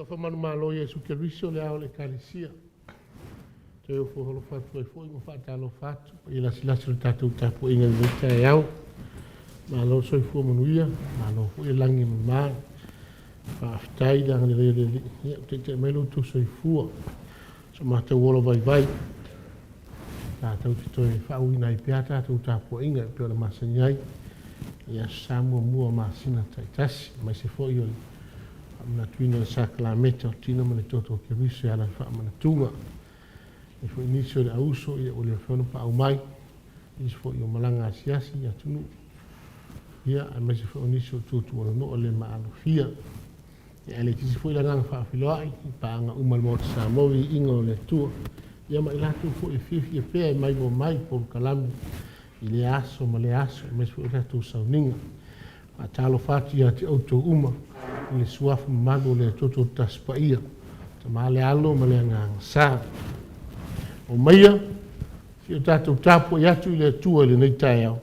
Alofa manumalo o Iesu Keriso le Ao o le Ekalesia. Toe ofo alofa atu ai foi ma faatalofa atu i lasilasi o le tatou tapuaiga i lenei taeao. Malo le soifua manuia, malo foi le lagi e mama. Faafetai le agalelei o le Alii, ia ua taitai mai lo outou soifua. So matou ola vaivai, tatou te toe faauuina ai pea tatou tapuaiga e pei ona masani ai i Aso Sa muamua o masina taitasi, aemaise foi o le faamanatuina o le sakalameta o le tino ma le toto o Keriso e ala i le faamanatuga. E i ai foi nisi o le auuso ia ua le mafai ona paau mai, nisi foi o malaga asiasi i atunuu, ia aemaise foi o nisi o tuatuanonoa le maalofia. Ia ae le itiiti foi le agaga faafeiloai i paaga uma a le Maota Samoa, viiga o le Atua, ia ma i latou foi e fiafia pea e maimoa mai i polokalame i lea aso ma lea aso, aemaise foi o tatou sauniga. Faatalofa atu ia te outou uma i le suafa mamalu o le Atua Toatasi Paia, Tama le Alo ma le Agaga Sa. Omaia, se i o tatou tapuai atu i le Atua i lenei taeao.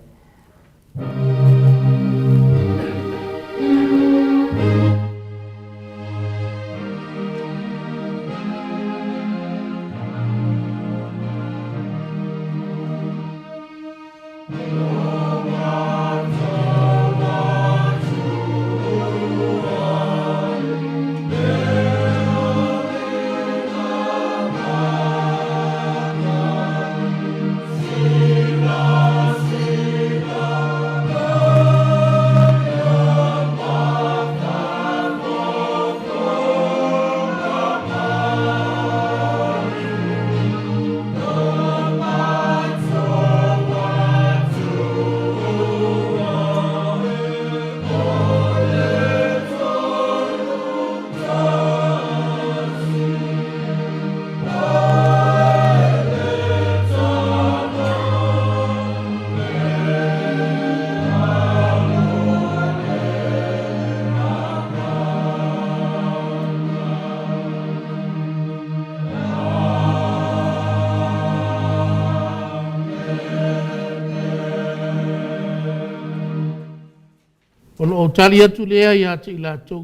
Ona ou tali atu lea ia te i latou,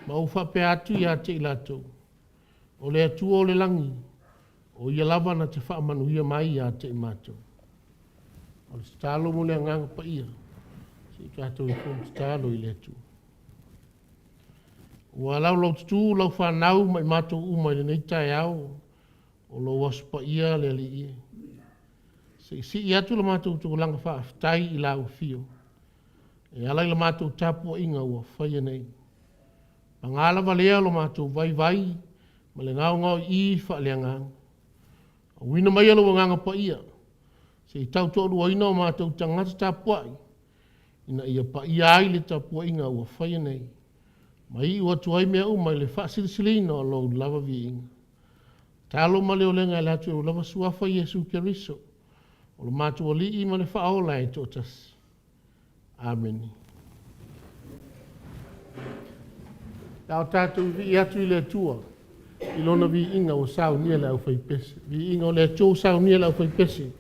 ma ou faapea atu ia te i latou, O le Atua o le lagi, o Ia lava na te faamanuia mai ia te i matou. O le tatalo mo le Agaga Paia, se i tatou ifo ma tatalo i le Atua. Ua laulaututu lau fanau ma i matou uma i lenei taeao o lou Aso Paia le Alii e. Se i sii atu le matou tulaga faafetai i lau afio e ala i le matou tapuaiga ua faia nei. Paga lava lea lo matou vaivai ma le gaogaoii faaleagaga. Auina maia lou Agaga Paia se i tautoaluaina o matou tagata tapuai ina ia paia ai le tapuaiga ua faia nei, ma iu atu ai mea uma i le faasilisiliina o lou lava viiga. Talo ma le olega e ala atu i ou lava Suafa Iesu Keriso, o lo matou Alii ma le Faaola e toatasi. Amene. Pe a o tatou vivii atu i le Atua i Lona viiga ua saunia e le aufaipese. Viiga o le Atua ua saunia e le aufaipese,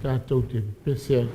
tatou te pepese ai.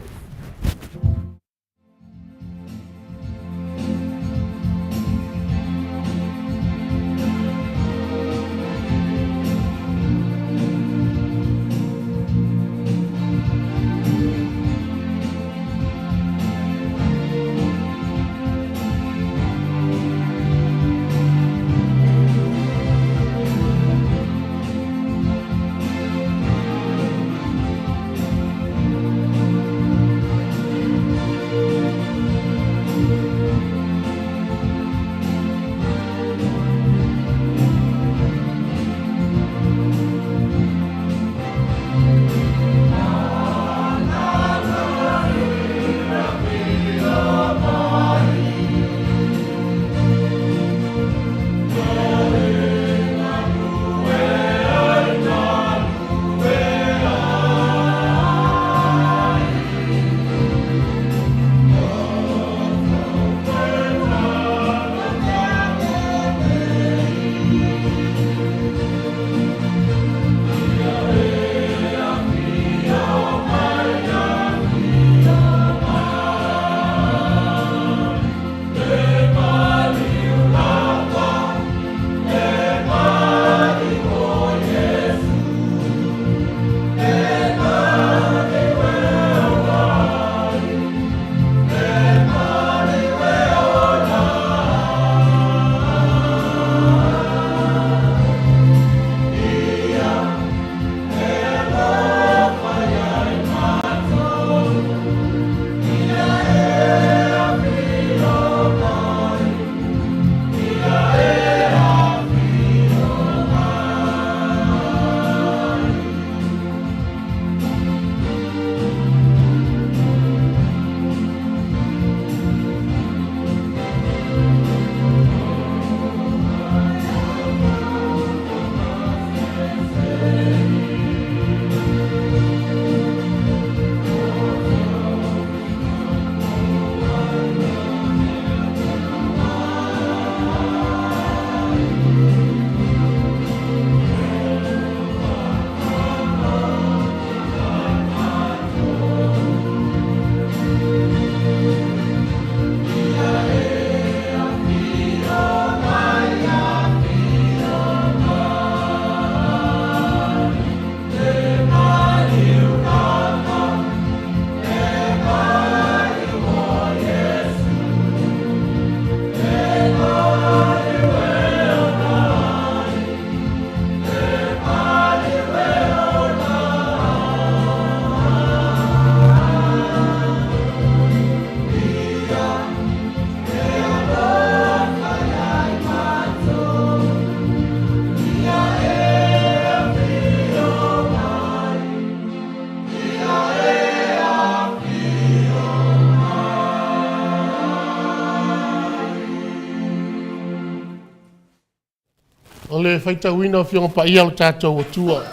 O le faitauina o Afioga Paia o le tatou Atua,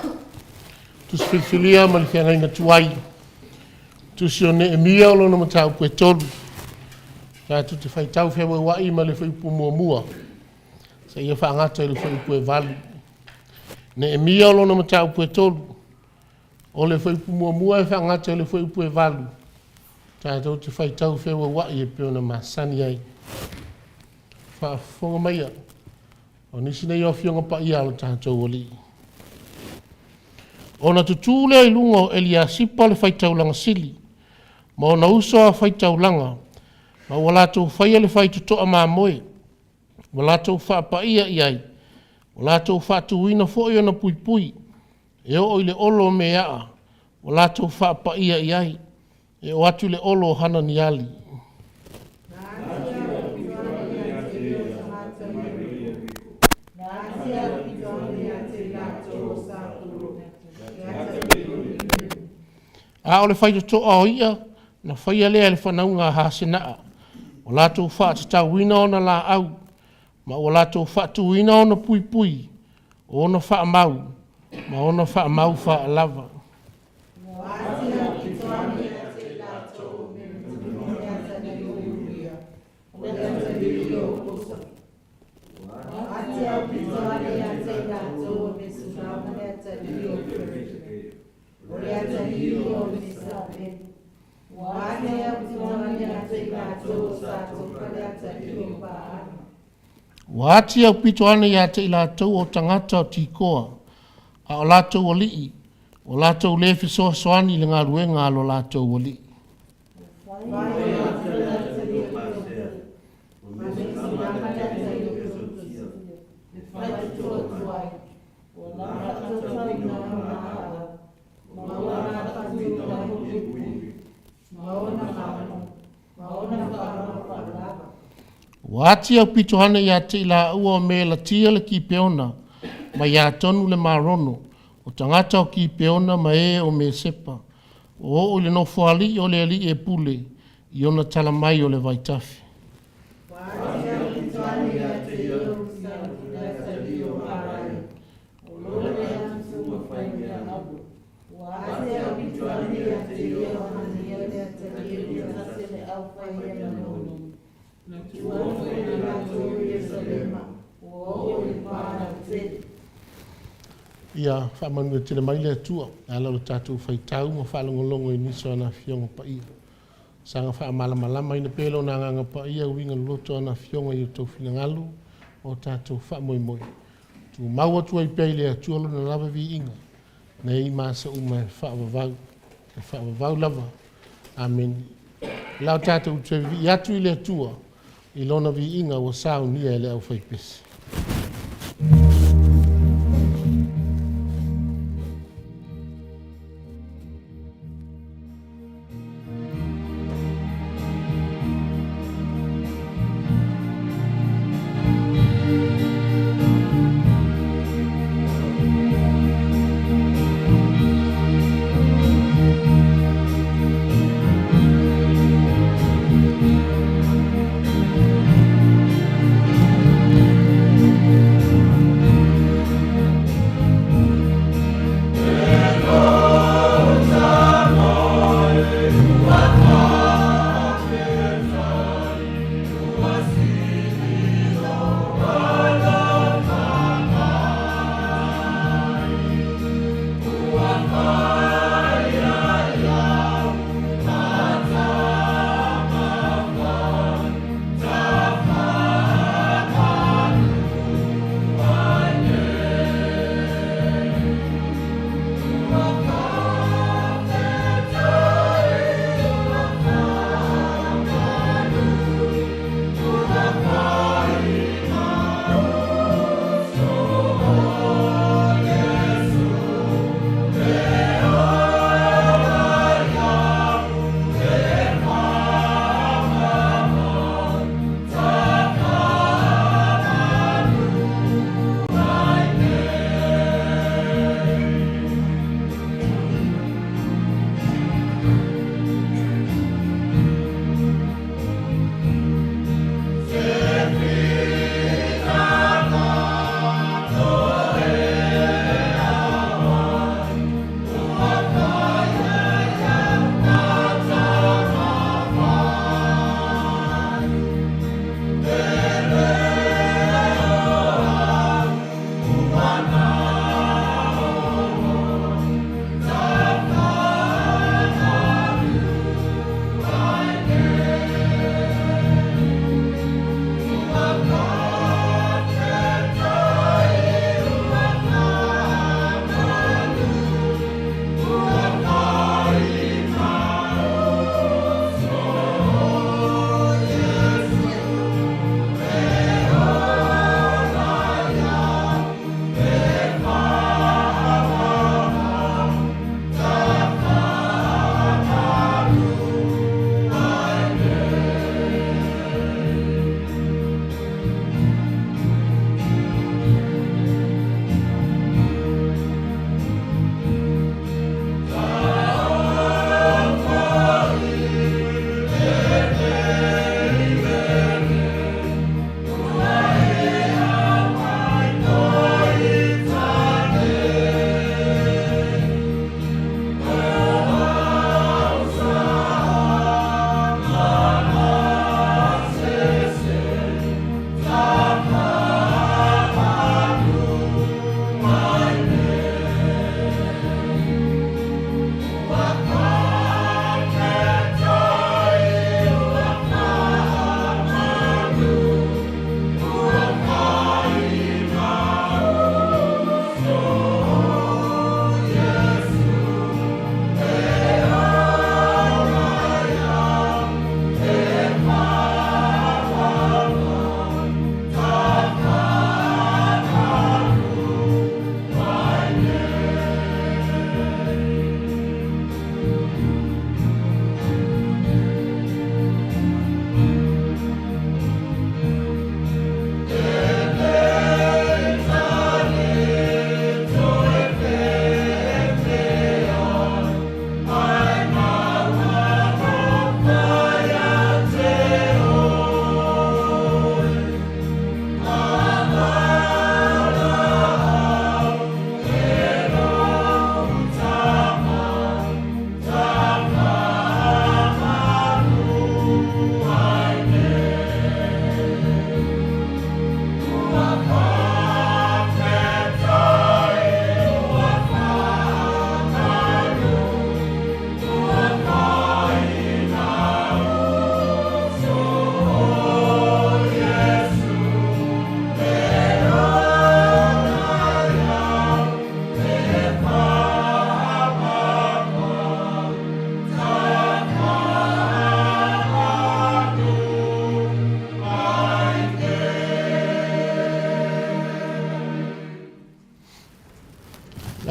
Tusi Filifilia ma le Feagaiga Tuai, Tusi o Neemia o lona mataupu e 3. Tatou te faitau feueuai ma le fuaiupu 1 seia faagata i le fuaiupu e 8. Neemia o lona mataupu e 3, o le fuaiupu 1 e faagata i le fuaiupu e 8, tatou te faitau feueuai e pei ona masani ai. Faafofoga maia, o nisi nei o Afioga Paia a lo tatou Alii. Ona tutu lea i luga o Eliasipa le faitaulaga sili ma ona uso a faitaulaga, ma ua latou faia le faitotoa mamoe, ua latou faapaia i ai, ua latou faatuina foi ona puipui e oo i le olo o Meaa ua latou faapaia i ai, e oo atu i le olo o Hananiali. A o le faitotoa o i'a na faia lea e le fanauga a Hasenaa, ua latou faatatauina ona laau, ma ua latou faatuina ona puipui o ona faamau ma ona faamau faalava. Ua ati aupito ane ia te i latou o tagata o Tikoa, a o latou alii, ua latou le fesoasoani i le galuega a lo latou alii. Ua ati aupito ane ia te i laua o Melatia le Kipeona ma Iatonu le Marono, o tagata o Kipeona ma e o Mesepa, ua oo i le nofoalii o le alii e pule i ona tala mai o le vaitafe. Ia faamanuia tele mai le Atua e ala i lo tatou faitau ma faalogologo i nisi o ana Afioga Paia. Saga faamalamalamaina pea e Lona Agaga Paia uiga loloto o ana Afioga i o outou finagalo ma o tatou faamoemoe. Tumau atu ai pea i le Atua Lona lava viiga, nei ma aso uma e faavavau, e faavavau lava. Amene. O le a tatou toe vivii atu i le Atua i Lona viiga ua saunia e le aufaipese.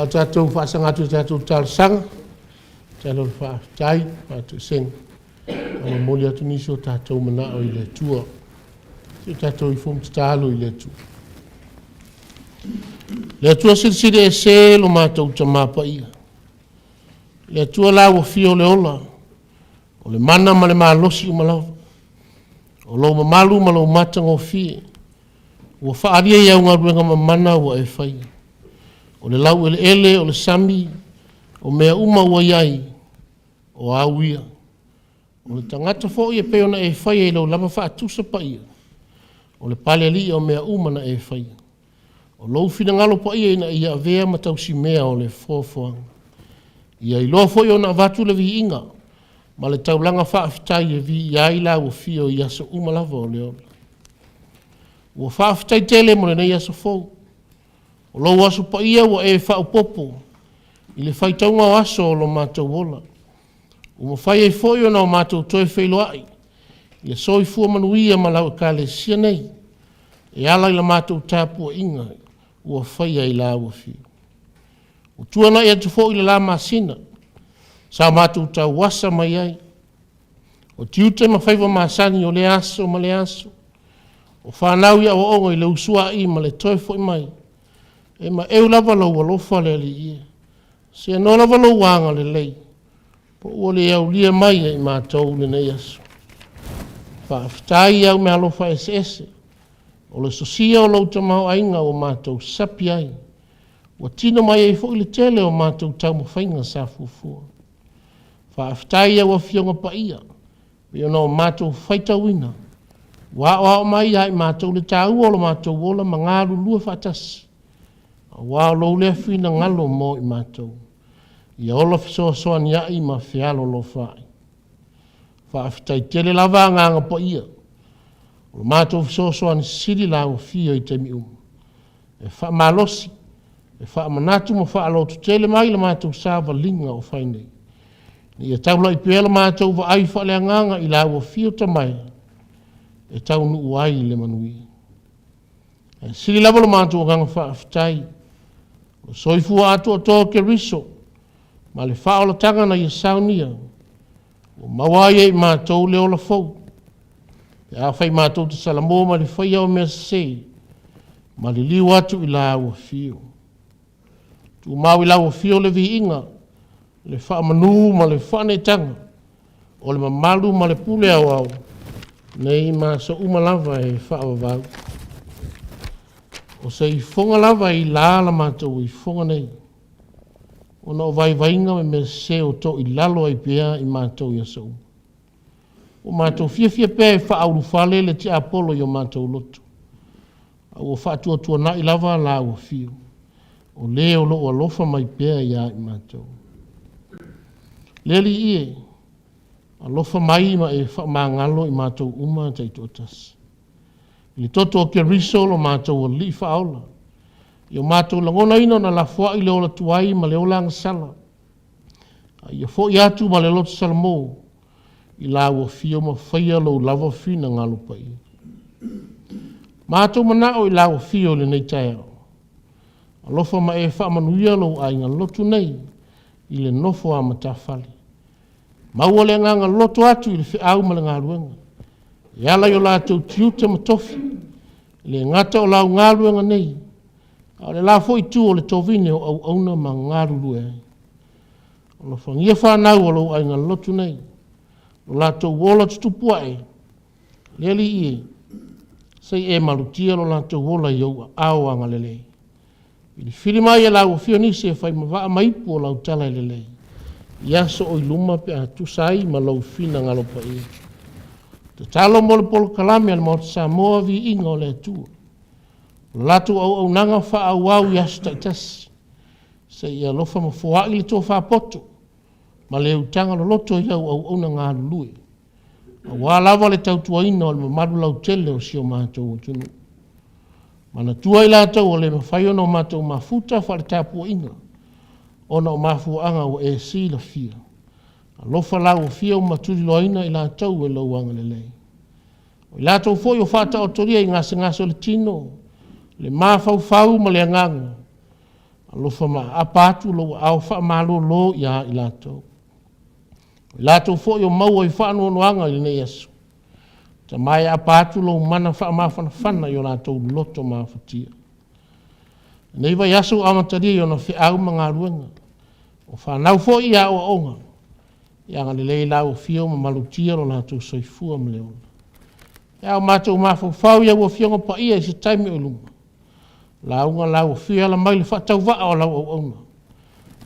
A o tatou faasaga atu i tatou talosaga, tala o le faafetai, faatoesega, a momoli atu nisi o tatou manao i le Atua. Se i tatou ifo ma tatalo i le Atua. Le Atua silisili ese lo matou Tama Paia, le Atua la ua fia o le ola, o le mana ma le malosi uma lava, o lou mamalu ma lou matagofie, ua faaalia i au galuega mamana ua e faia. O le laueleele, o le sami, o mea uma ua i ai, o au ia. O le tagata foi e pei ona e faia i lou lava faatusa paia, o le Palealii o mea uma na e faia. O lou finagalo paia ina ia avea ma tausimea o le foafoaga. Ia iloa foi ona avatu le viiga ma le taulaga faafetai e viia ai lau afio i aso uma lava o le ola. Ua faafetai tele mo lenei aso fou. O lou aso paia ua e faaopoopo i le faitauga o aso o lo matou ola, ua mafai ai foi ona matou toe feiloai i le soifua manuia ma lau Ekalesia nei e ala i la matou tapuaiga ua faia i lau afio. Ua tuanai atu foi le la masina sa matou tauasa mai ai, o tiute ma faiva masani o lea aso ma lea aso, o fanau i aoaoga i le usuai ma le toe foi mai, e maeu lava lou alofa le Alii e. Seanoa lava lou agalelei po ua le aulia mai e i matou lenei aso. Faafetai i au meaalofa eseese, o le sosia o lou tamaoaiga ua matou sapi ai, ua tino mai ai foi le tele o matou taumafaiga sa fuafua. Faafetai i au Afioga Paia pei ona o matou faitauina, ua aoao mai ia i matou le taua o lo matou ola ma galulue faatasi, aua o lou lea finagalo mo i matou, ia ola fesoasoania'i ma fealolofaai. Faafetai tele lava Agaga Paia, o lo matou fesoasoani sili lau Afio i taimi uma, e faamalosi, e faamanatu ma faalototele mai la matou savaliga o fai nei, ina ia taulai pea la matou vaai faaleagaga i lau Afio Tamae e taunuu ai i le manuia. Ae sili lava lo matou agaga faafetai, o le soifua atoatoa o Keriso ma le faaolataga na ia saunia, ua maua ai e i matou le ola fou, pe afai matou te salamo mai le faia o mea sese, ma liliu atu i lau Afio. Tumau i lau Afio le viiga, le faamanu ma le faaneetaga, o le mamalu ma le pule aoao, nei ma aso uma lava e faavavau. O se ifoga lava e ila la matou ifoga nei, ona o vaivaiga ma mea sese o toilalo ai pea i matou i aso uma. Ua matou fiafia pea e faaulufale le tiapolo i o matou loto, a ua faatuatuanai lava lau afio, o le o lo o alofa mai pea ia i matou. Le Alii e, alofa mai ma e faamagalo i matou uma taitoatasi. I le toto o Keriso lo matou Alii Faaola, ia matou lagonaina ona lafoai le ola tuai ma le ola agasala, a ia foi atu ma le loto salamo i lau afio ma faia lou lava finagalo paia. Matou manao i lau afio i lenei taeao, alofa ma e faamanuia lou aiga lotu nei i le nofo a matafale. Maua le agaga loto atu i le feau ma le galuega, e ala i o latou tiute ma tofi, e le gata o lau galuega nei, a o le la foi itu o le tovine o auauna ma galulue ai. Alofagia fanau a lou aiga lotu nei, lo latou ola tutupu ae, le Alii e, se i e malutia lo latou ola i ou aao agalelei. Filifili mai e lau afio nisi e fai ma vaa ma ipu o lau tala e lelei, i aso o i luma pe a tusa ai ma lou finagalo paia. Tatalo mo le polokalame a le Maota Samoa, Viiga o le Atua. O le latou auaunaga faaauau i aso taitasi, se i alofa ma foai le tofa poto ma le utaga loloto i au auauna galulue, aua lava le tautuaina o le mamalu lautele o si o matou atunuu. Manatua i latou ua le mafai ona o matou mafuta faale-tapuaiga ona o mafuaaga ua e silafia. Alofa lau Afio ma tuliloaina i latou e lou agalelei. O i latou foi o faataotolia i gasegase o le tino, le mafaufau ma le agaga, Alofa ma aapa atu lou aao faamalōlō iā i latou. O i latou foi o maua i faanoanoaga i lenei aso, Tama e aapa atu lou mana faamafanafana i o latou loto mafatia. Lenei vaiaso ua amatalia i ona feau ma galuega, o fanau foi i aoaoga, ia agalelei i lau afio ma malutia lo latou soifua ma le ola. Pe a o matou mafaufau i au Afioga Paia i se taimi oi luma, lauga lau Afio e ala mai i le faatauvaa o lau auauna,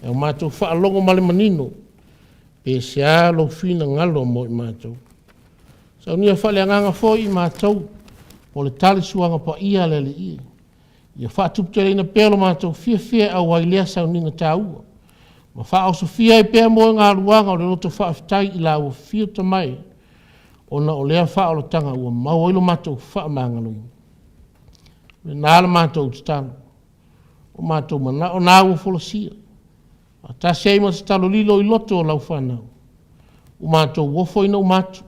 ia matou faalogo ma le manino pe sea lou finagalo mo i matou. Saunia faaleagaga foi i matou mo le talisuaga paia a le Alii, ia faatuputeleina pea lo matou fiafia e auai i lea sauniga taua, ma faaosofia ai pea moegaluaga o le loto faafetai i lau Afio Tama e, ona o lea faaolataga ua maua ai lo matou faamagaloina. O lena la matou tatalo, o matou manao na ua folasia, faatasi ai ma tatalo lilo i loto o lau fanau, ua matou ofoina uma atu,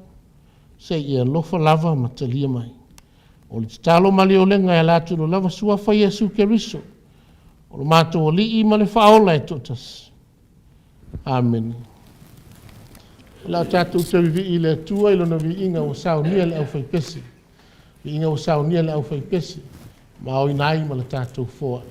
se i e alofa lava ma talia mai. O le tatalo ma le olega e ala atu i lo lava Suafa Iesu Keriso o lo matou Alii ma le Faaola e toatasi. Amene. O le a tatou toe vivii i le Atua i Lona viiga ua saunia e le aufaipese, viiga ua saunia e le aufaipese ma aoina ai ma le tatou foai.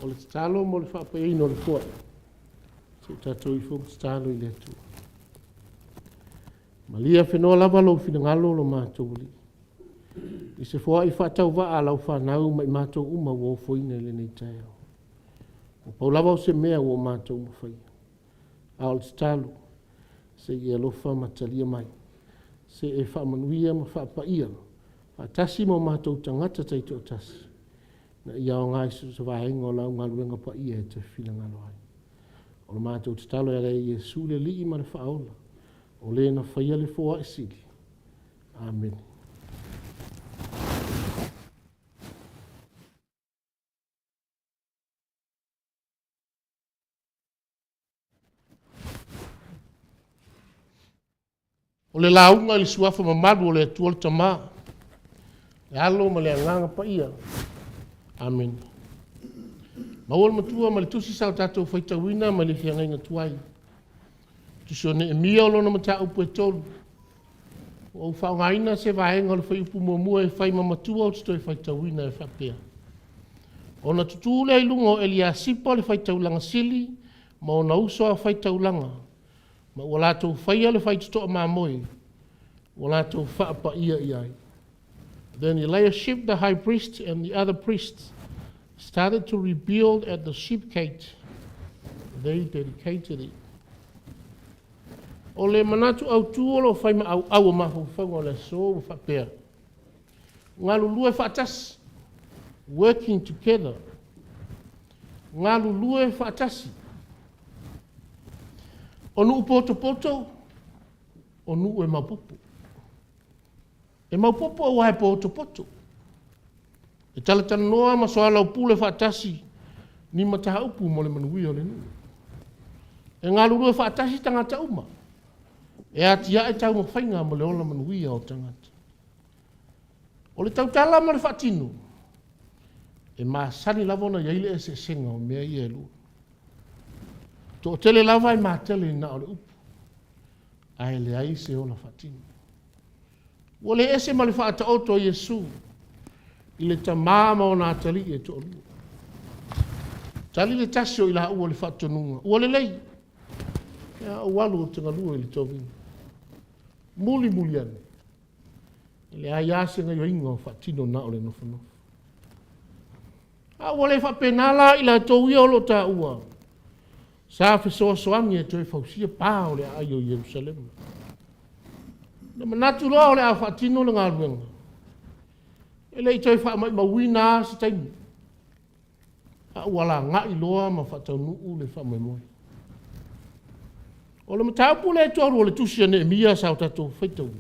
O le tatalo mo le faapaiaina o le foai, se i tatou ifo ma tatalo i le Atua. Malia fenoa lava lou finagalo lo matou Alii, i se foai faatauvaa a lau fanau ma i matou uma ua ofoina i lenei taeao. Ua pau lava o se mea ua o matou mafaia, a o le tatalo, se i e alofa ma talia mai, se i e faamanuia ma faapaia faatasi ma o matou tagata taitoatasi, ina ia aoga i so o se vaega o lau galuega paia e te finagalo ai. O le matou tatalo e ala ia Iesu le Alii ma le Faaola, o le na faia le foai sili. Amene. O le lauga i le suafa mamalu o le Atua le Tama, le Alo ma le Agaga Paia. Amene. Maua le matua ma le tusi sa o tatou faitauina mai le feagaiga tuai. Tusi o Neemia o lona mataupu e 3. Ua ou faaaogaina se vaega o le fuaiupu muamua e fai ma matua ou te toe faitauina e faapea. Ona tutu lea i luga o Eliasipa le faitaulaga sili ma ona uso a faitaulaga, ma ua latou faia le faitotoa mamoe, ua latou faapaia i ai. Then Eliashib the high priest and the other priests started to rebuild at the sheep gate. They dedicated it. O le manatu autu o lo o fai ma auau o mafaufauga o le aso ua faapea, galulue faatasi, working together, galulue faatasi. O nuu potopoto, o nuu e maopopo. E maopopo aua e potopoto. E talatalanoa ma soalaupule faatasi ni mataupu mo le manuia o le nuu. E galulue faatasi tagata uma e atiae taumafaiga mo le ola manuia o tagata. O le tautala ma le faatino, e masani lava ona i ai le eseesega o mea ia e lua. Toatele lava e matele na o le upu, ae leai se ola faatino. Ua le ese ma le faataoto a Iesu i le tama ma ona atalii e toalua. Tali le tasi o i laua i le faatonuga, ua lelei, o le a ou alu ou te galue i le tovine. Mulimuli ane, e leai lava se gaoioiga o faatino na o le nofonofo. A ua le faapena la i latou ia o lo o taua, sa fesoasoani e toe fausia pa o le aai o Ierusalema. Na manatu loa o le a faatino le galuega, e le i toe faamaumauina lava se taimi, a ua lagai loa ma faataunuu le faamoemoe. O le mataupu lea e 3 o le tusi a Neemia sa o tatou faitauina,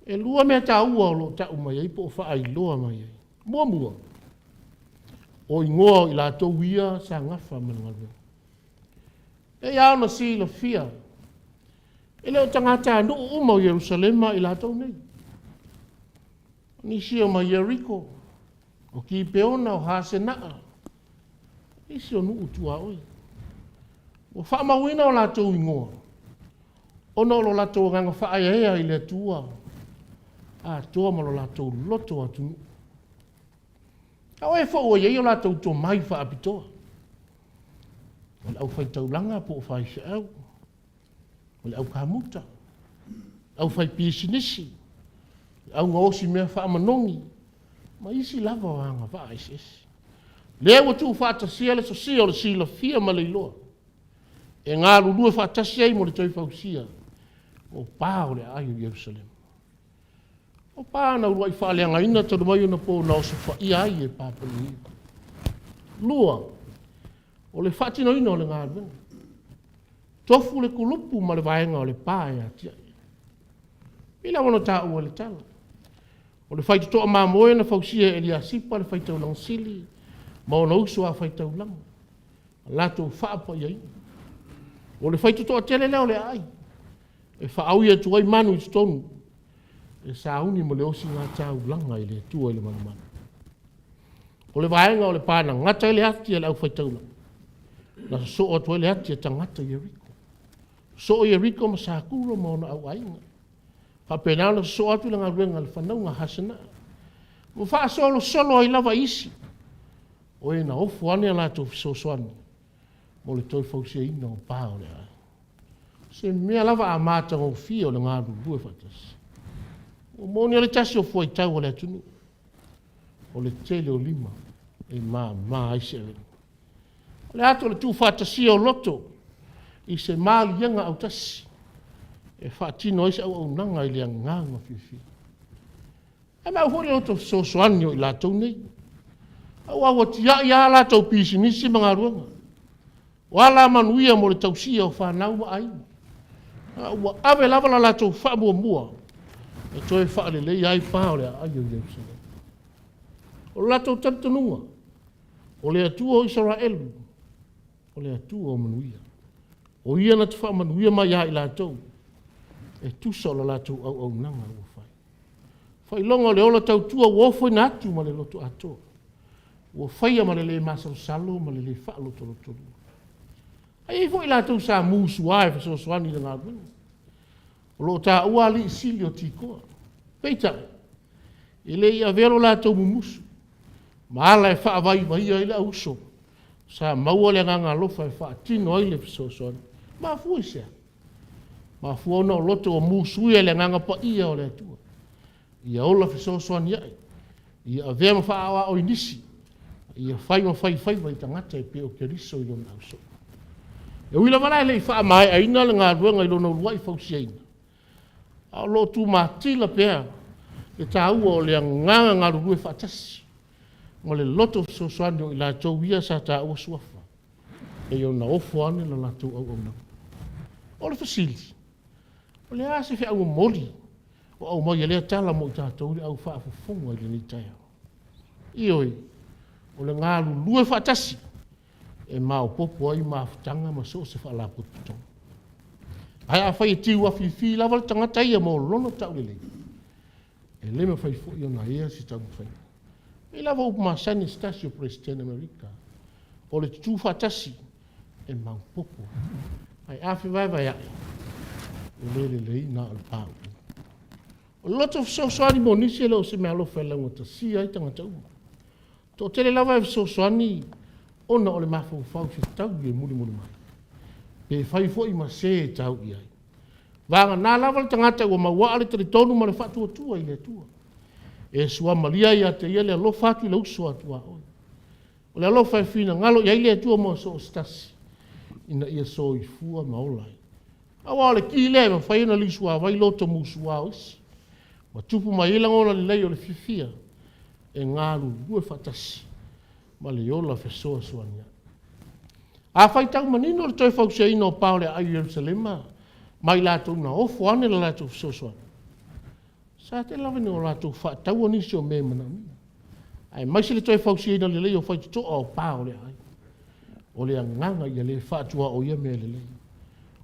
e 2 mea taua o lo o tau mai ai po o faailoa mai ai. Muamua, o igoa o i latou ia sa gafa ma le galuega. E pei lava ona silafia, e le o tagatanuu uma o Ierusalema i latou nei. O nisi e mai Ieriko, o Kipeona, o Hasenaa, nisi o nuu tuaoi. Ua faamauina o latou igoa, ona o lo latou agaga faaeaea i le Atua, atoa ma lo latou loto atunuu. A o ai foi ua i ai o latou tomai faapitoa? O le aufaitaulaga po o faifeau, o le aukamuta, le aufaipisinisi, le augaosi mea faamanogi, ma isi lava o agavaa eseese. Lea ua tuufaatasia le sosia o le silafia ma le iloa, e galulue faatasi ai mo le toe fausia o pa o le aai o Ierusalema. O pa na uluai faaleagaina talu mai ona po na osofaia ai e Papalii. 2, o le faatinoina o le galuega. Tofu le kulupu ma le vaega o le pa e atiae. Pei lava ona taua i le tala, o le faitotoa mamoe na fausia e Eliasipa le faitaulaga sili ma ona uso a faitaulaga, na latou faapaiaina. O le faitotoa tele lea o le aai, e faaui atu ai manu i totonu, e sauni mo le osiga taulaga i le Atua i le malumalu. O le vaega o le pa na gata ai le ati a le aufaitaulaga, na sosoo atu ai le ati a tagata i Ieriko. Sosoo Ieriko ma Sakuro ma ona auaiga. Faapena ona sosoo atu le galuega a le fanauga a Hasenaa. Ua faasolosolo ai lava isi. O e na ofo ane a latou fesoasoani mo le toe fausiaina o pa o le aai. O se mea lava a matagofie o le galulue faatasi. Ua moni lava le tasi o fuaitau a le atunuu, o le tele o lima e mama ai se avega. O le ata o le tuufaatasia o loto i se maliega autasi e faatino ai se auaunaga i le agaga fiafia. Ae maua foi le loto fesoasoani o i latou nei, aua ua tiai lava a latou pisinisi ma galuega, o alamanuia mo le tausia o fanau ma aiga, a ua ave lava le latou faamuamua e toe faaleleia ai pa o le aai o Ierusalema. O le latou talitonuga, o le Atua o Isaraelu, o le Atua o manuia, o Ia na te faamanuia mai ia i latou e tusa o le latou auaunaga ua fai. Faailoga o le ola tautua ua ofoina atu ma le loto atoa, ua faia ma le lē masalosalo ma le lē faalotolotolua. Ae i ai foi i latou sa musua e fesoasoani i le galuega, o lo o taua alii sili o Tikoa. Peitai, e le i avea lo latou mumusu ma ala e faavaivaia ai le auuso sa maua le agaga alofa e faatino ai le fesoasoani. E mafua i se a? E mafua ona o loto ua musuia e le Agaga Paia o le Atua, ia ola fesoasoania'i, ia avea ma faaaoao i nisi, ia fai ma faifaiva i tagata e pei o Keriso i lona ausoo. E ui lava la e le i faamaeaina le galuega i lona uluai fausiaina, a o lo o tumatila pea le taua o le agaga galulue faatasi ma le loto fesoasoani o i latou ia sa taua suafa, pei ona ofo ane le latou auaunaga. O le fesili, o le a se feau momoli o aumai e lea tala mo i tatou le au faafofoga i lenei taeao? Ioe, o le galulue faatasi e maopoopo ai mafutaga ma so o se faalapotopotoga. Ae afai e tiu afifi lava le tagata ia mo lona taulelei, e le mafai foi ona ea se taumafaiga. E pei lava o upu masani a se tasi o Peresetene o Amerika, o le tutu faatasi e maopoopo, ae a fevaevaea'i, e le lelei na o le pauu. O le loto fesoasoani mo nisi e le o se meaalofa e laugatasia ai tagata uma. E toatele lava e fesoasoani ona o le mafaufau i se taui e mulimuli mai, pe fai foi ma se e tau i ai. Vagana lava le tagata ua mauaa le talitonu ma le faatuatua i le Atua, e suamalie ai ia te ia le alofa atu i le uso a tuaoi. O le alofa e finagalo i ai le Atua mo so o se tasi, ina ia soifua ma ola ai. Aua o le ki lea e mafai ona liusuavai loto musua o isi, ma tupu mai ai lagona lelei o le fiafia e galulue faatasi ma le ola fesoasoania'i. A faitau manino le toe fausiaina o pa o le aai o Ierusalema ma i latou na ofo ane le latou fesoasoani, sa tele lava ina latou faataua nisi o mea e manaomia, aemaise le toe fausiaina lelei o faitotoa o pa o le aai. O le agaga ia le faatuaoia mea lelei.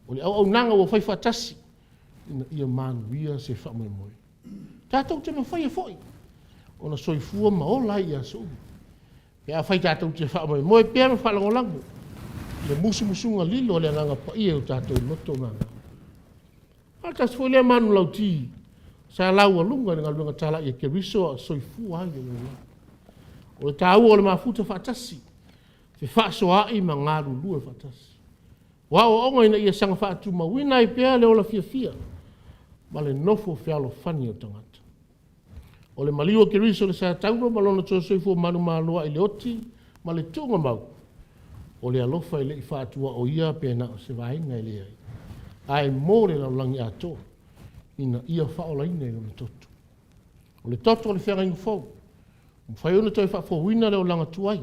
O le auaunaga ua faifaatasi ina ia manuia se faamoemoe. Tatou te mafaia foi ona soifua ma ola ai i aso uma, pe afai tatou te faamoemoe pea ma faalagolago i le musumusuga lilo a le Agaga Paia i o tatou loto ma agaga. O le tasi foi lea manulauti sa laualuga i le galuega talai a Keriso a o soifua ai le lalolagi, o le taua o le mafuta faatasi, fefaasoaai ma galulue faatasi. O aoaoga ina ia saga faatumauina ai pea le ola fiafia ma le nofo fealofani o tagata. O le maliu o Keriso i le satauro ma lona toe soifua manumalo ai i le oti ma le tuugamau, o le alofa e le i faatuaoia pe na o se vaega e leai, ae mo le lalolagi atoa, ina ia faaolaina i lona toto. O le toto o le feagaiga fou, ua mafai ona toe faafouina le olaga tuai,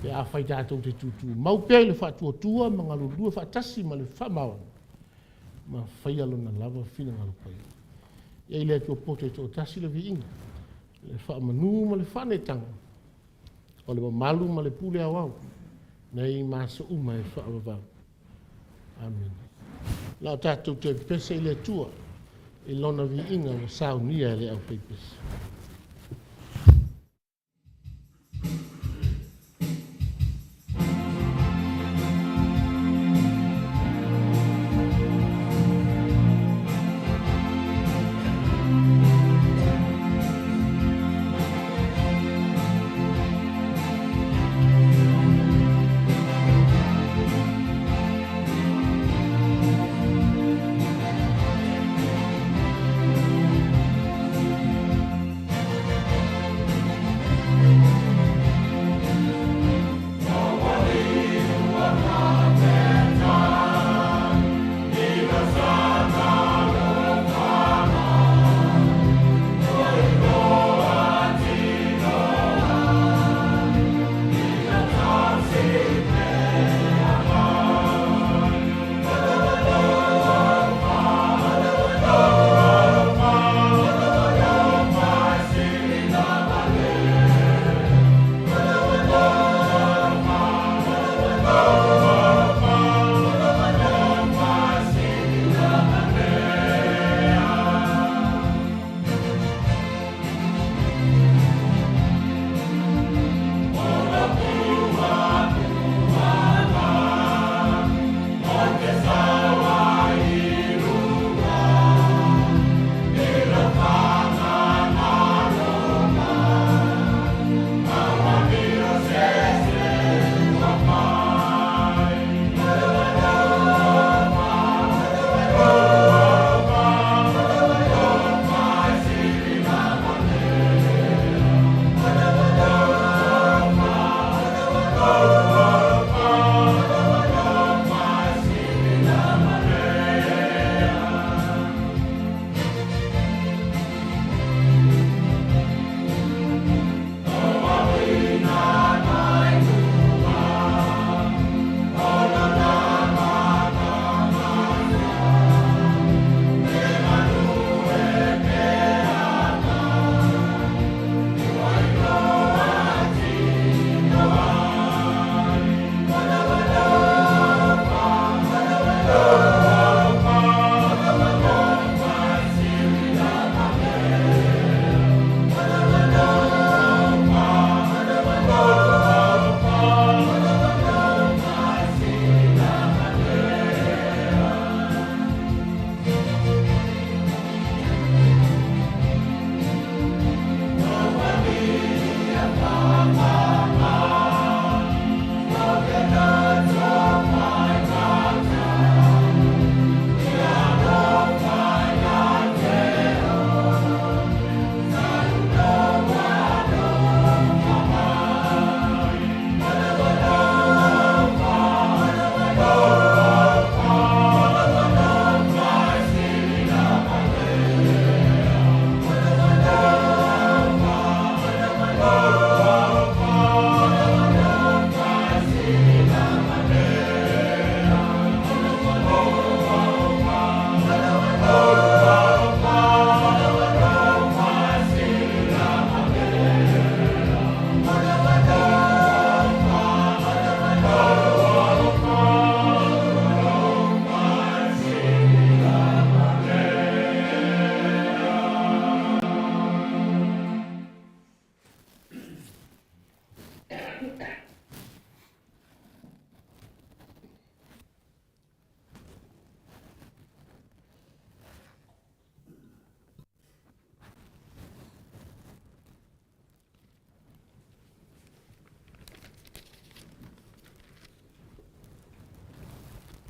pe afai tatou te tutumau pea i le faatuatua ma galulue faatasi ma le faamaoni, ma faia Lona lava finagalo paia. Ia i le Atua poto e toatasi le viiga, le faamanu ma le faaneetaga, o le mamalu ma le pule aoao, nei ma aso uma e faavavau. Amene. La o tatou toe pepese i le Atua i Lona viiga ua saunia e le aufaipese.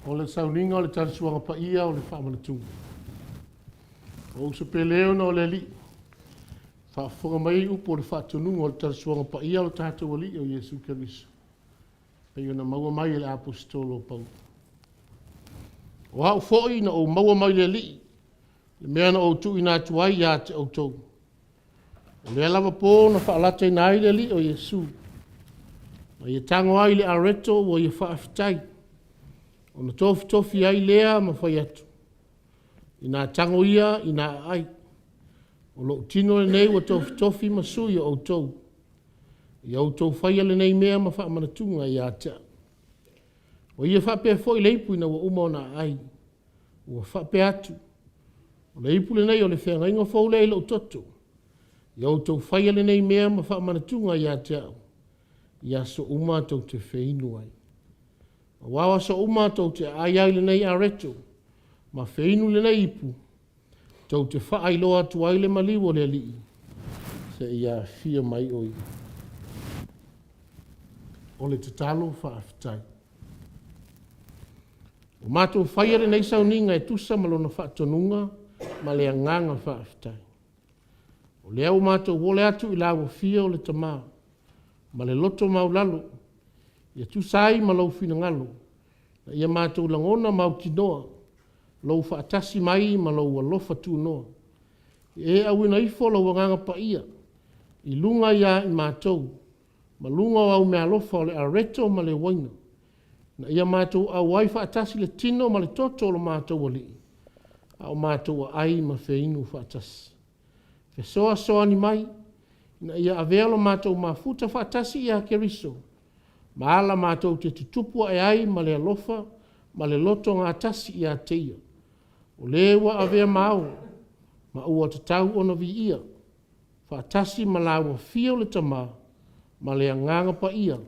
O le sauniga o le Tala Suaga Paia o le Faamanatuga. O uso pele ona o le Alii, faafofoga mai upu o le faatonuga o le Tala Suaga Paia o le tatou Alii o Iesu Keriso, pei ona maua mai e le Aposetolo o Paulo. O au foi na ou maua mai le Alii le mea na ou tuuina atu ai ia te outou. O lea lava po na faalataina ai le Alii o Iesu, ma ia tago ai i le areto ua ia faafetai, ona tofitofi ai lea ma fai atu, “Ina tago ia ina aai, o lou tino lenei ua tofitofi ma sui o outou. Ia outou faia lenei mea ma faamanatuga ia te au.” Ua ia faapea foi le ipu ina ua uma ona aai, ua faapea atu, “O le ipu lenei o le feagaiga fou lea i lou toto. Ia outou faia lenei mea ma faamanatuga ia te au, i aso uma tou te feinu ai. Aua o aso uma tou te aai ai i lenei areto ma feinu lenei ipu, tou te faailoa atu ai le maliu o le Alii seia afio mai o Ia. O le tatalo faafetai. Ua matou faia lenei sauniga e tusa ma lona faatonuga ma le agaga faafetai. O lea ua matou ole atu i lauafia o le Tama ma le loto maualalo, ia tusa ai ma lou finagalo, ina ia matou lagona mautinoa lou faatasi mai ma lou alofa tunoa. Ia e auina ifo lou Agaga Paia i luga ia i matou ma luga o au meaalofa o le areto ma le uaina, ina ia matou auai faatasi i le tino ma le toto o lo matou Alii, a o matou aai ma feinu faatasi. Fesoasoani mai ina ia avea lo matou mafuta faatasi ia Keriso ma ala matou te tutupu ae ai ma le alofa ma le loto gatasi ia te Ia, o Le ua avea ma Ao ma ua tatau ona viia, faatasi ma laua Afio le Tama ma le Agaga Paia,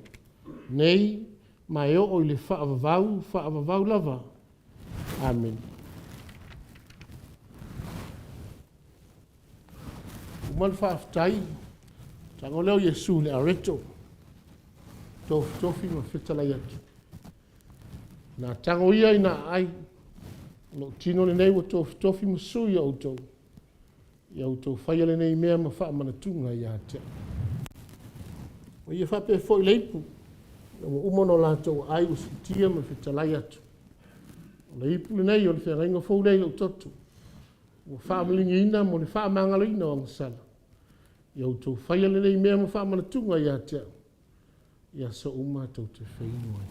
nei ma e oo i le faavavau faavavau lava. Amene. Uma le faafetai, tago lea o Iesu i le areto, tofitofi ma fetalai atu. Na tago ia ina aai, o lou tino lenei ua tofitofi ma sui o outou, ia outou faia lenei mea ma faamanatuga ia te au. O ia faapea foi le ipu, ina ua uma ona latou aai ua siitia ma fetalai atu. O le ipu lenei o le feagaiga fou lea i lou toto, ua faamaliligiina mo le faamagaloina o agasala. Ia outou faia lenei mea ma faamanatuga ia te au, i aso uma tou te feinu ai.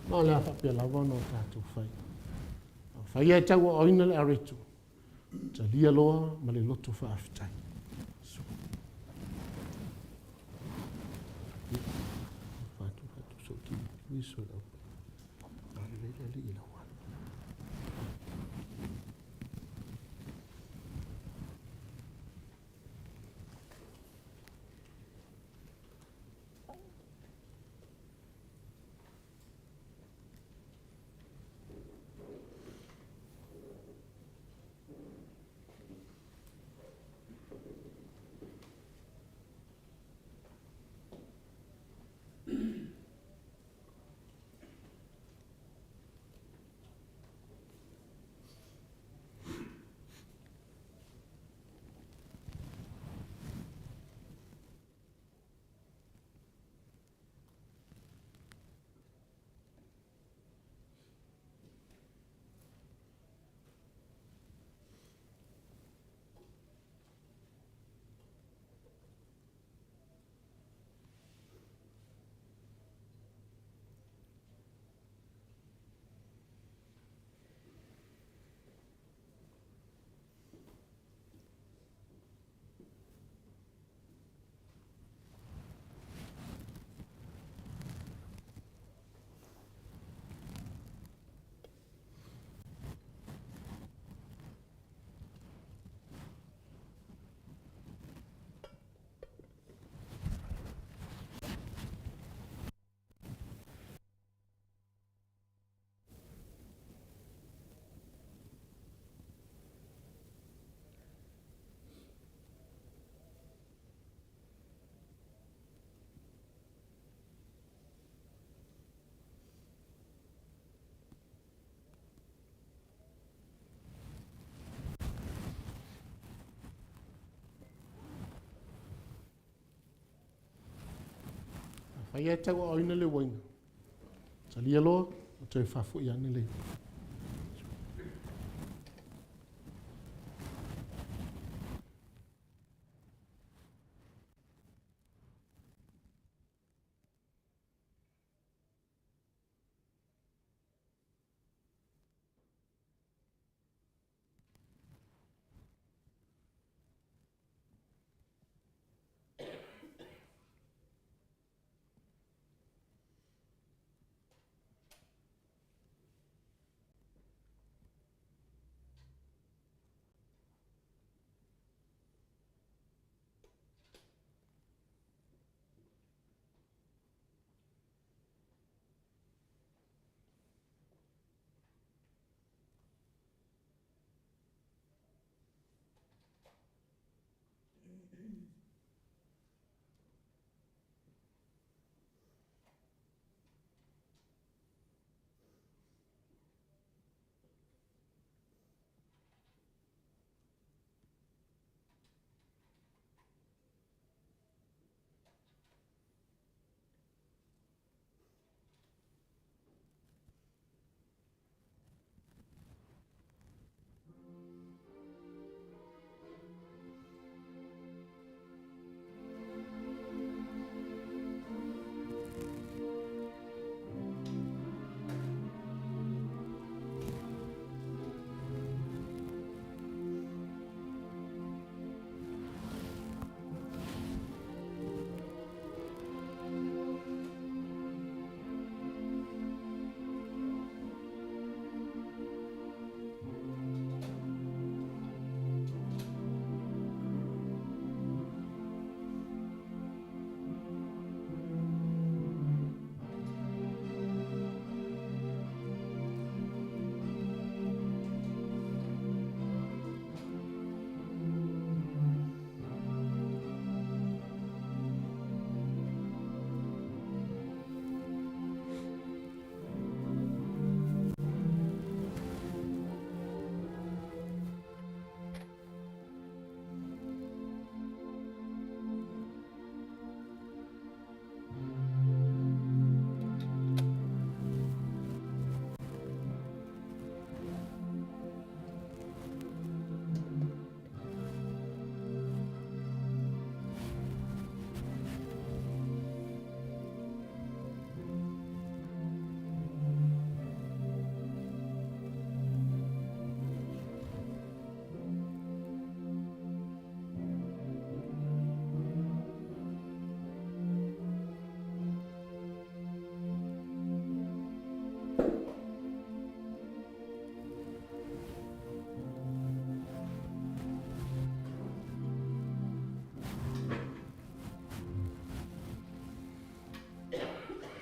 Ma o le a faapea lava ona o tatou fai. Afai e tauaaoina le areto, talia loa ma le loto faafetai. Afai e tauaaoina le uaina, talia loa ma toe faafoi ane le ipu.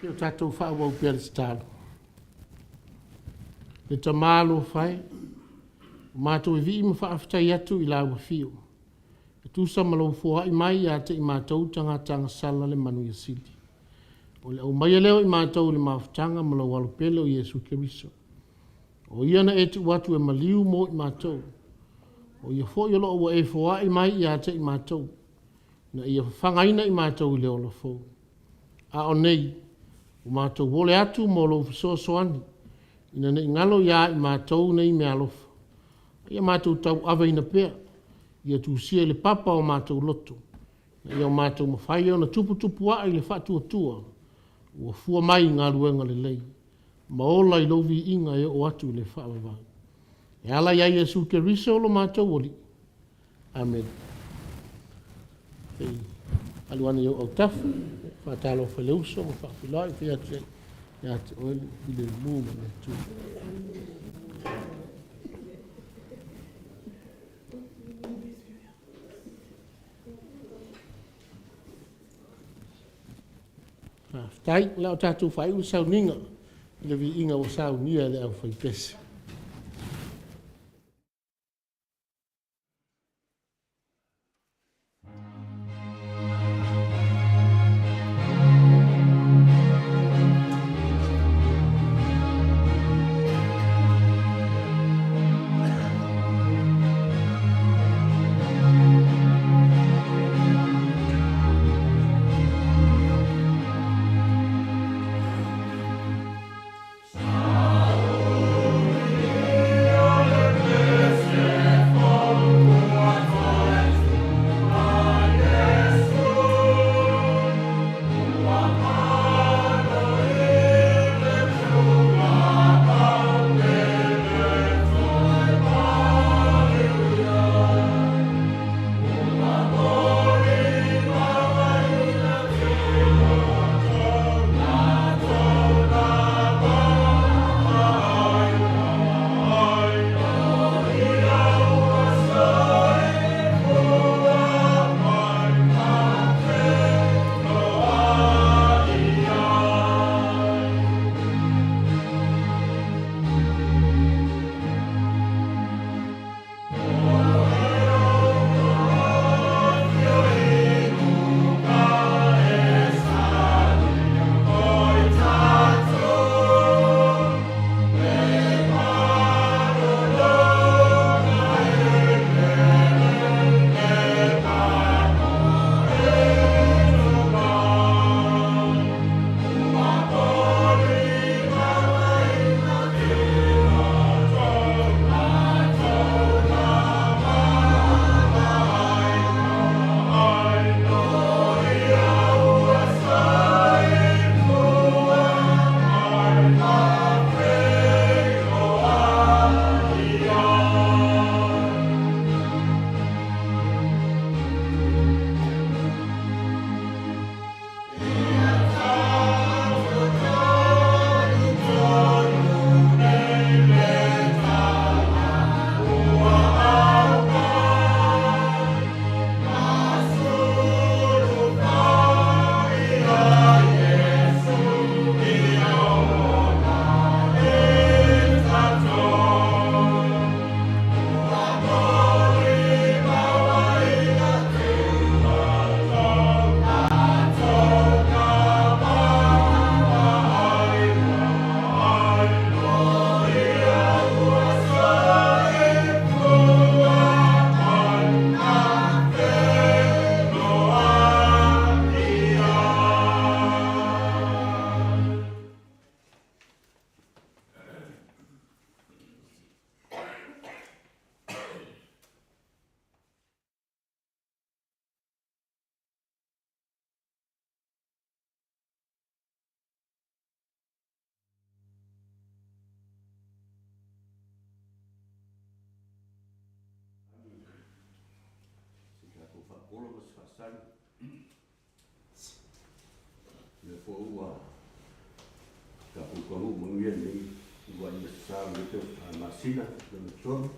Se i o tatou faaauau pea le tatalo. Le Tama alofa e, ua matou vivii ma faafetai atu i lau Afio, e tusa ma lou foai mai ia te i matou tagata agasala le manuia sili. O le aumaia lea o i matou i le mafutaga ma lou Alo pele o Iesu Keriso. O Ia na e tuu atu e maliu mo i matou. O Ia foi o lo o ua e foai mai ia te i matou, ina ia fafagaina i matou i le ola fou. A o nei, ua matou ole atu mo lou fesoasoani, ina ne i galo ia i matou nei meaalofa, a ia matou tauaveina pea, ia tusia i le papa o matou loto, ina ia matou mafai ona tuputupuae i le faatuatua ua fua mai i galuega lelei, ma ola i lou viiga e oo atu i le faavavau. E ala ia Iesu Keriso lo matou Alii. Amene. Se i alu ane i ou autafa, faatalofa i le uso ma faafeiloai, fai atu ai, ia te oe le filemu mai le Atua. Faafetai. O le a tatou faaiu le sauniga i le viiga ua saunia e le aufaipese. Se tatou faapolo ma se faasagi. O lea foi ua tatou taunuu manuia i lenei uluai aso Sa o lenei masina lona tolu.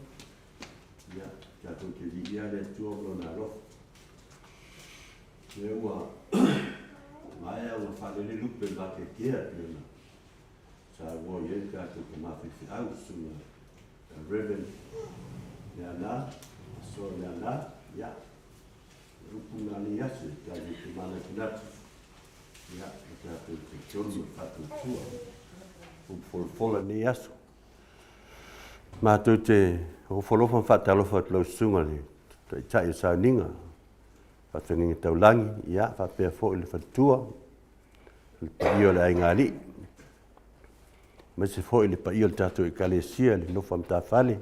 Ia, tatou te viia le Atua ma Lona alofa. O lea ua Maea ona faalele lupe i le vateatea e pei ona saunoa i ai le tatou tama faifeau, le Susuga ia Rev. Leaana, Aso Leaana, ia, o le upu lena o lenei aso e tatou te manatunatu, ia, ma tatou talitonu ma le faatuatua. Upu folafola i lenei aso. Matou te ofo alofa ma faatalofa atu i lau Susuga i le Taitai o Sauniga, Faafeagaiga Taulagi, ia, faapea foi le faletua, le paia o le aigaalii, aemaise foi le paia o le tatou Ekalesia i le nofo a matafale,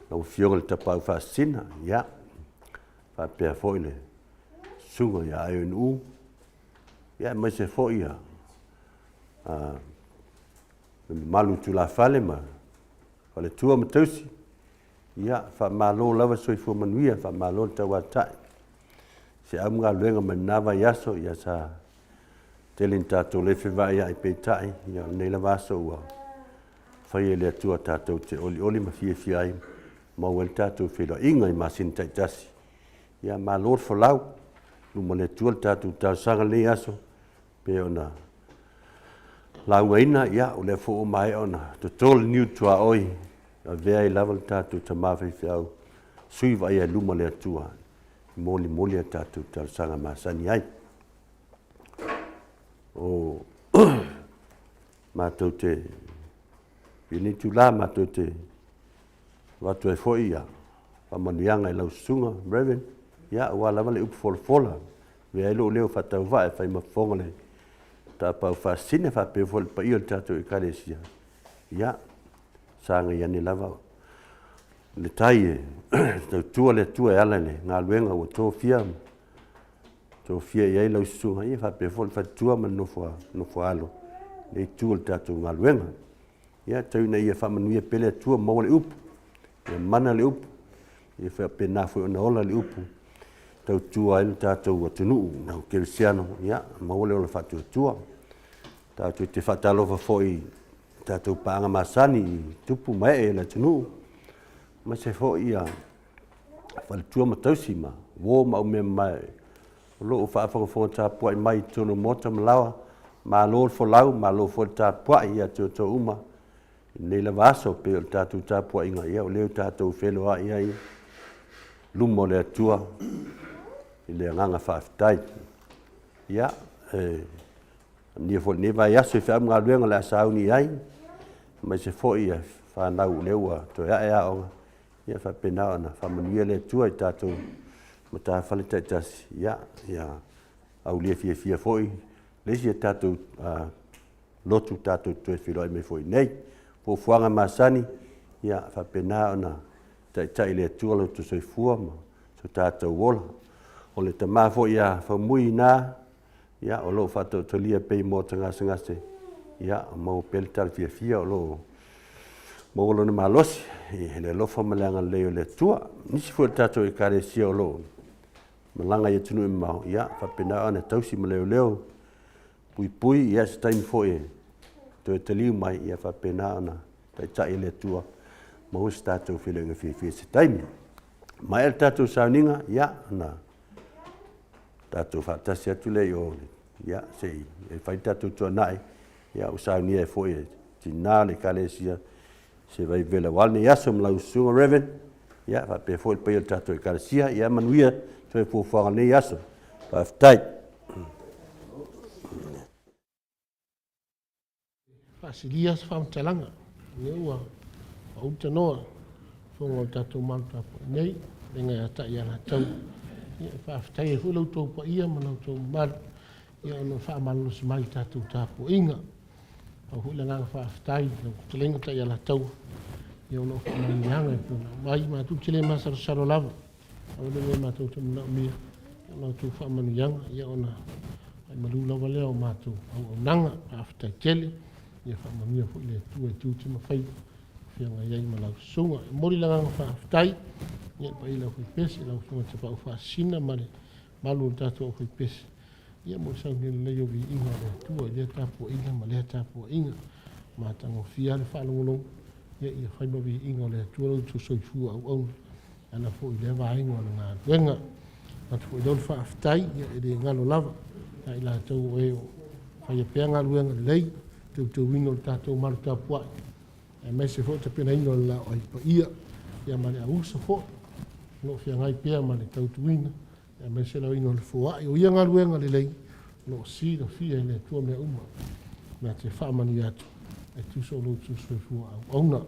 lau Afioga i le Tapaau Faasisina, ia, faapea foi le Susuga ia Aiono, ia aemaise foi le mamalu i tulafale ma faletua ma tausi, ia, faamalo lava le soifua manuia, faamalo le tauatai. I se au ma galuega mai lena vaiaso, ia sa tele ina tatou le fevaaiai, peitai, ia o lenei lava aso ua faia e le Atua tatou te olioli ma fiafia ai, maua ai le tatou feiloaiga i masina taitasi. Ia malo le folau, i luma o le Atua le tatou talosaga i lenei aso, pei ona laugaina, ia o lea foi ua maea ona toto le niu tuaoi, e avea ai lava le tatou tama faifeau, sui vaaia i luma o le Atua, e molimoli a tatou talosaga masani ai. O matou te, i lenei itula matou te avatu ai foi ia faamanuiaga i lau susuga Rev. Ia aua lava le upu folafola, e avea ai lou leo faatauvaa e fai ma fofoga o le Tapaau Faasisina faapea foi le paia o le tatou Ekalesia, ia sagai ane lava le tai e tautua le Atua e ala i le galuega ua tofia tofia i ai lau susuga, ia faapea foi le faletua ma le nofo a alo i lenei itu o le tatou galuega. Ia tau ina ia faamanuia pea le Atua, maua le upu, ia mana le upu, ia faapena foi ona ola le upu e tautua ai lo tatou atunuu o kerisiano, ia maua le ola faatuatua. Tatou te faatalofa foi i tatou paaga masani i tupu ma ee o le atunuu, aemaise foi faletua ma tausi ma uo ma aumeamamae o lo o faafogafoga tapuai mai i totonu o maota ma laoa. Malo le folau, malo foi le tapuai ia te outou uma i lenei lava aso, pei o le tatou tapuaiga, ia o lea ua tatou feiloai ai i luma o le Atua i le agaga faafetai. Ia, e manuia foi lenei vaiaso i feau ma galuega o le a sauni i ai, aemaise foi fanau o lea ua toe ae aoga, ia faapena ona faamanuia le Atua i tatou matafale taitasi, ia aulia fiafia foi le isi a tatou lotu tatou te toe feiloai mai foi i inei. O fuafuaga masani, ia faapena ona taitai e le Atua lo outou soifua ma so tatou ola. O le tama foi ia Faumui i ina, ia o lo o faataotolia pea i maota gasegase, ia maua pea le tala fiafia o lo o maua lona malosi i le alofa ma le agalelei o le Atua. Nisi foi o le tatou Ekalesia o lo o malaga i atunuu e mamao, ia faapena ona tausi ma leoleo, puipui, ia se taimi foi e toe taliu mai, ia faapena ona taitai e le Atua, maua se tatou feiloaiga fiafia i se taimi. Maea le tatou sauniga, ia ona tatou faatasi atu lea i o, ia, se i fai le tatou tuanai, ia ua saunia ai foi e tina o le Ekalesia se vaivela aua lenei aso ma lau susuga Rev. Ia faapea foi le paia o le tatou Ekalesia. Ia manuia toe fuafuaga o lenei aso. Faafetai. Faasilia se faamatalaga, lea ua uta noa fofoga o le tatou malu tapuai nei, fetalaiga ia Ta'ialataua. Ia e faafetai ai foi lo outou paia ma lo outou mamalu, ia ona o le faamalolosi mai i le tatou tapuaiga. Pau foi le agaga faafetai i lau fetalaiga Ta'ialataua, ia ona o faamanuiaga e pei ona aumai. Matou te le masalosalo lava, pau le mea matou te manaomia, o la outou faamanuiaga, ia ona faaimalu lava lea o matou auaunaga. Faafetai tele, ia faamanuia foi le Atua i tiute ma faiva o feagai ai ma lau susuga. E momoli le agaga faafetai i le paia o le aufaipese, lau Afioga Tapaau Faasisina ma le mamalu o le tatou aufaipese, ia mo le saunia lelei o viiga o le Atua i lea tapuaiga ma lea tapuaiga. Matagofie lava le faalogologo, ia fai ma viiga o le Atua lo outou soifua auauna e ala foi i lea vaega o le galuega. Avatu foi lea o le faafetai, ia e le galo lava. Ia i latou o e o faia pea galuega lelei, teuteuina o le tatou malu tapuai, aemaise foi o le tapenaina o le laau paia, ia ma le auuso foi o lo o feagai pea ma le tautuina, aemaise le aoina o le foai. O ia galuega lelei o lo o silafia e le Atua mea uma, na te faamanuia atu e tusa o lo outou soifua auauna.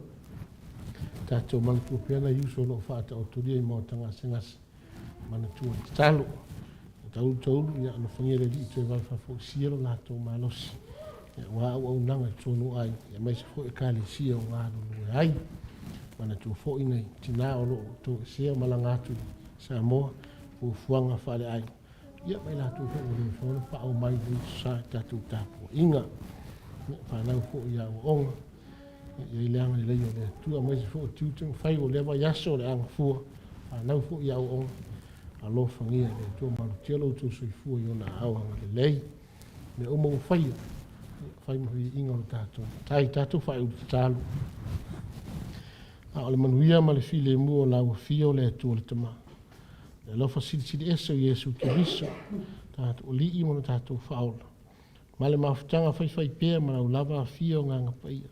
Tatou manatua pea nai uso o lo o faataotolia i maota gasegase, manatua i tatalo. Taulu taulu, ia alofagia e le Alii toe vave faafoisia lo latou malosi, aua auaunaga i totonu o aiga, aemaise foi ekalesia o galulue ai. Manatua foi nai tina o lo o toesea ma malaga atu i Samoa, fuafuaga faaleaiga, ia ma i latou foi ua le mafai ona paau mai i lenei aso sa i tatou tapuaiga. Ia, fanau foi i aoaoga, ia i ai le agalelei o le Atua, aemaise foi o tiute ma faiva o lea vaiaso o le agafua, fanau foi i aoaoga, alofagia e le Atua malutia lo outou soifua i ona aao agalelei. Mea uma ua faia, ia fai ma viiga o le tatou Matai. Tatou faaiu i le tatalo. A o le manuia ma le filemu o lau afio o le Atua le Tama, le alofa silisili ese o Iesu Keriso, tatou Alii ma lo tatou Faaola, ma le mafutaga faifaipea ma lau lava afio o Agaga Paia,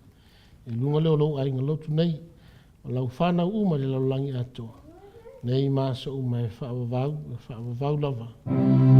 i luga lea o lou aiga lotu nei, o lau fanau uma i le lalolagi atoa, nei ma aso uma e faavavau, e faavavau lava.